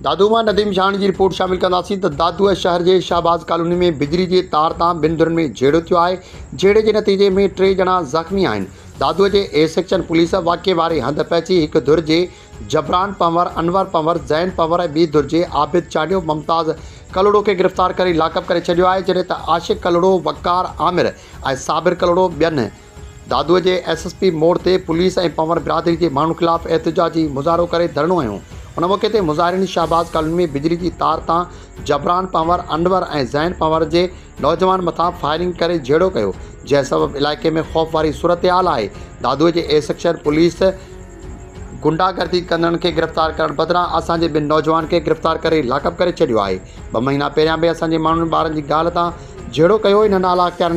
دادو مان نديم شاهاڻي جي رپورٽ شامل ڪنداسين ته دادو شهر جي شهباز ڪالوني ۾ بجلي جي تار تان ٻن ڌرين ۾ جهيڙو ٿيو آهي، جهيڙي جي نتيجي ۾ ٽي ڄڻا زخمي آهن. دادو جي اي سيڪشن پوليس واقعي واري هنڌ پهچي هڪ ڌر جي جبران پنهور، انور پنهور، زين پنهور ۽ ٻي ڌر جي عابد چانڊيو، ممتاز ڪلهوڙو کي گرفتار ڪري لاڪپ ڪري ڇڏيو آهي، جڏهن ته عاشق ڪلهوڙو، وقار عامر ۽ صابر ڪلهوڙو ٻين دادوء جي ايس ايس پي موڙ تي پوليس ۽ پنور برادري جي ماڻهن خلاف احتجاجي مظاهرو ڪري ڌرڻو هنيو. ان موقعي تي مظاهرين شهباز ڪالوني ۾ بجلي جي تار تان جبران پنور، انور ۽ زين پنور جي نوجوان مٿان فائرنگ ڪري جهيڙو ڪيو، جنهن سبب علائقي ۾ خوف واري صورتحال آهي. دادوء جي اي سيڪشن پوليس غنڊا گردي ڪندڙن کي گرفتار ڪرڻ بدران اسان جي ٻن نوجوان کي گرفتار ڪري لاڪپ ڪري ڇڏيو آهي. ٻه مهينا پهريان به اسان جي ماڻهن ٻارن جي ڳالهه تان جهيڙو ڪيو، انهن اعليٰ اختيارين.